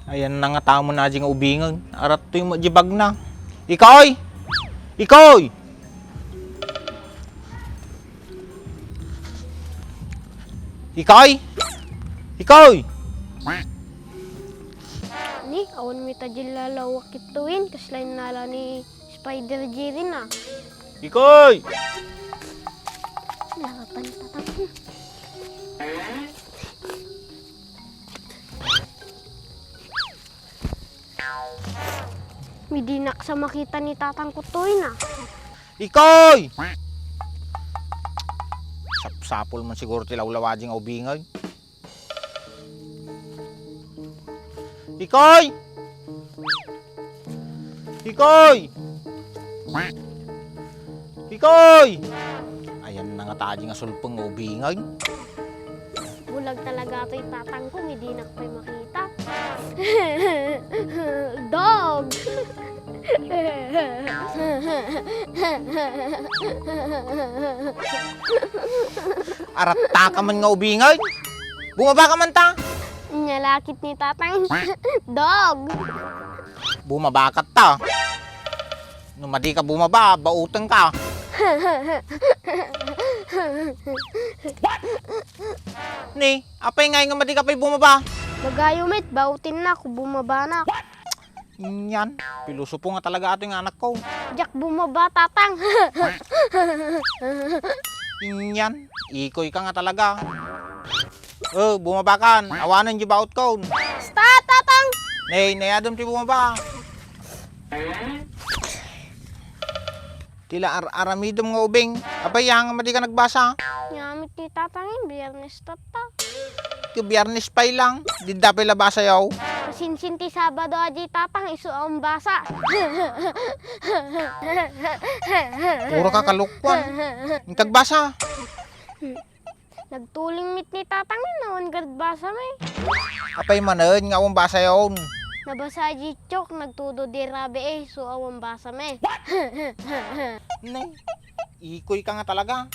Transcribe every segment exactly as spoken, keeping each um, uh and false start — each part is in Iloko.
Ayan na nga tamo na di nga ubingen. Arat toy met di bagna. Ikoy! Ikoy! Ikoy! Ikoy! Ni, awan mi ta di lalawak ituin, kasla innala ni Spider Jerry na. Ikoy! Larapan ta ta. Midinak sa makita ni tatang ko toy na. Ikoy! Sapsapul man siguro ti lawlawa di nga ubingay. Ikoy! Ikoy! Ikoy! Ayan na nga tadi nga sulpeng nga ubingay. Bulag talaga toy tatang ko, midinak pay makita. Dog! Aratta ka man nga ubingay. Bumaba ka man ta. Inyalakit ni tatang. Dog! Bumaba ka ta. No madi ka bumaba, bauten ka. Ni, apay ngay nga madi ka pay bumaba? Bagayo met, bauten na ako, bumaba na. Inyan, pilosopo nga talaga ato nga anak ko. Diak bumaba, tatang. Inyan, ikoy ka nga talaga. Oh, bumaba kan. Awanen di baot kon. Stop, tatang! Nay, nay, adam ti bumaba. Ti la ar-aramidem nga ubing. Apay, ya nga madi ka nagbasa? Ngamit ni tatang, eh, Biyernes tatta. Ti Biyernes pay lang, didda pay la basayaw. Sinsin ti Sabado a di tatang, isu a umbasa. Puro ka kalukwan. Intagbasa. Nagtuling met ni tatang, eh, awan gad basa met. Apay manen nga awan basayon? Nabasa di Chok, nagtudo di Rabi, eh, isu a umbasa met. Nay, ikoy ka nga talaga.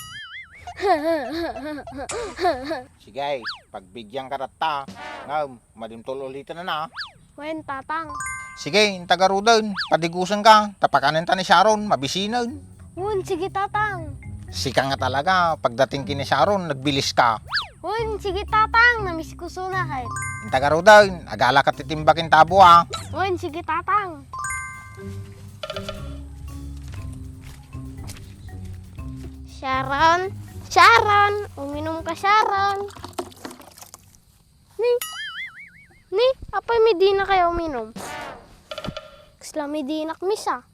Sige, pagbigyan ka tatta. Ngem, madim tul-uliten na. Wen, tatang. Sige, inta garuden, padigusen ka, ta pakanen ta ni Sharon, mabisinen. Wen, sige, tatang. Sika nga talaga, pagdating ken ni Sharon, nagbilis ka. Wen, sige, tatang, namiskusona ket. Inta garuden, agala ka ti timba ken tabo, a. Wen, sige, tatang. Sharon, Sharon, uminom ka, Sharon. Ni, ni, apay midinak kaya uminom? Kasla midinak misa.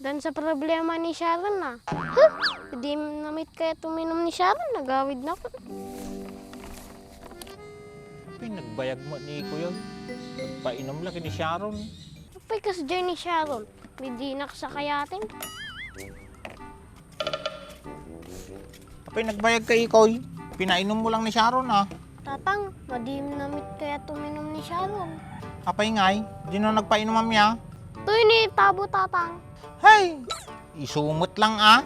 Dan sa problema ni Sharon na. Huh? Idi na met kaya uminom ni Sharon, nagawid na ko. Apay nagbayag met ni Kuya? Nagpainom la ken ni Sharon. Apay kasdiay ni Sharon? Midinak sa kayaten. Apay nagbayag ka, Ikoy? Pinainom mo lang ni Sharon, a. Tatang, madi na met kaya uminom ni Sharon? Apay ngay, dino nagpainom a? Toy ni tabo, tatang. Hay! Isu met lang, a.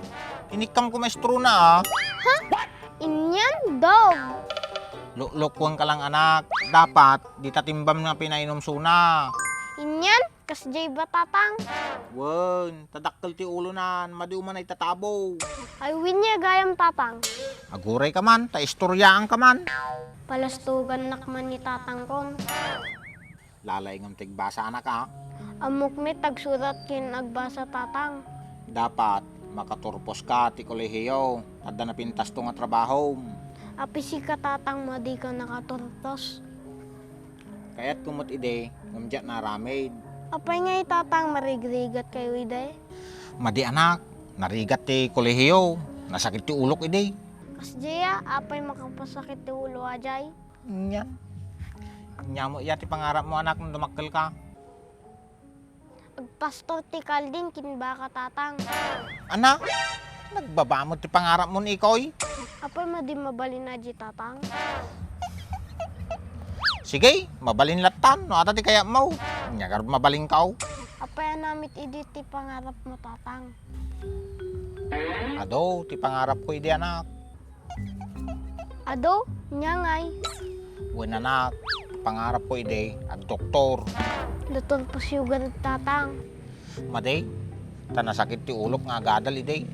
Inikkam ko maestro na, a. Ha? Inyan, dog. Luklukuan ka lang, anak. Dapat, dita timbam nga pinainom suna. Inyan? Kasdiay ba, tatang? Wen, ta dakkel ti ulonan, madi umanay ta tabo. Ay, wen, ya gayam, tatang. Aguray ka man, ta istoryaan ka man. Palastogannak man ni tatangkon. Lalaingem ti agbasa, anak, a. Ammok met ti agsurat ken agbasa, tatang. Dapat, makaturpos ka ti kolehiyo, adda napintasto nga trabahom. Apay sika, tatang, madi ka nakaturpos? Kayatko met idi, ngem diak naaramid. Apay ngay, tatang, marigrigat kayo idi? Madi, anak, narigat ti kolehiyo, nasakit ti ulok idi. Kasdiay a, apay makapasakit ti ulo a diay? Nya. Nya mo iya ti pangarap mo, anak, no dumakkel ka? Agpastor ti kalding ken baka, tatang. Ana, nagbaba met ti pangarap mo ni Ikoy? Apay, madi mabalin a di, tatang? Sige, mabalin lattan no ata ti kayat mo. Nya garud mabalin ka, o. Apay a namit idi ti pangarap mo, tatang? Adu ti pangarap ko idi, anak. Adu, nya ngay? Wen, anak, pangarap ko idi, ag doktor. Doktor Pusiugan, Tatang. Madi, ta nasakit ti ulok nga agadal idi.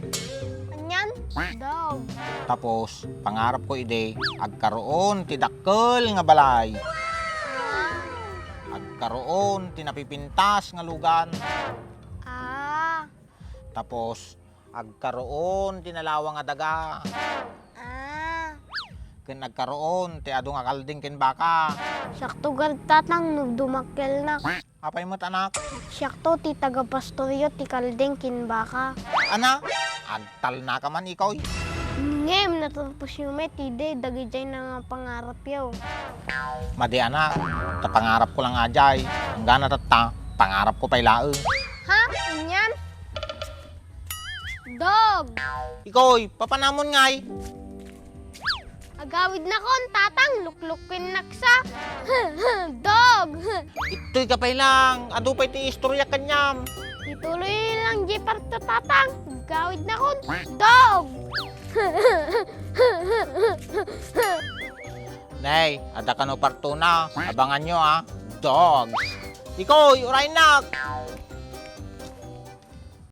Anian? Dog. Tapos, pangarapko idi, agkaroon ti dakkel nga balay. Ah. Agkaroon ti napipintas nga lugan. Ah. Tapos, agkaroon ti nalawa nga daga. Ah. Ken agkaroon ti adu nga kalding ken baka. Siakto gad, Tatang, no dumakkelnak. Apay met, anak? Siakto ti tagapastoryo ti kalding ken baka. Ana, agtalnaka man, ikoy. Ngem naturposyo met idi dagidiay nga pangarapyo. Madi, anak, ta pangarapko la nga diay. Anggana tatta, pangarapko pay laeng. Ha? Anian? Dog! Ikoy, papanamon ngay? Agawidnakon, Tatang, luklukkennaksa. Dog! Ittoy ka pay lang, adu pay ti istoryak kaniam. Ituloy lang diay parto, Tatang. Agawidnakon, dog! Nay, adda kano partona. Abanganyo, a. Dogs. Ikoy, uraynak!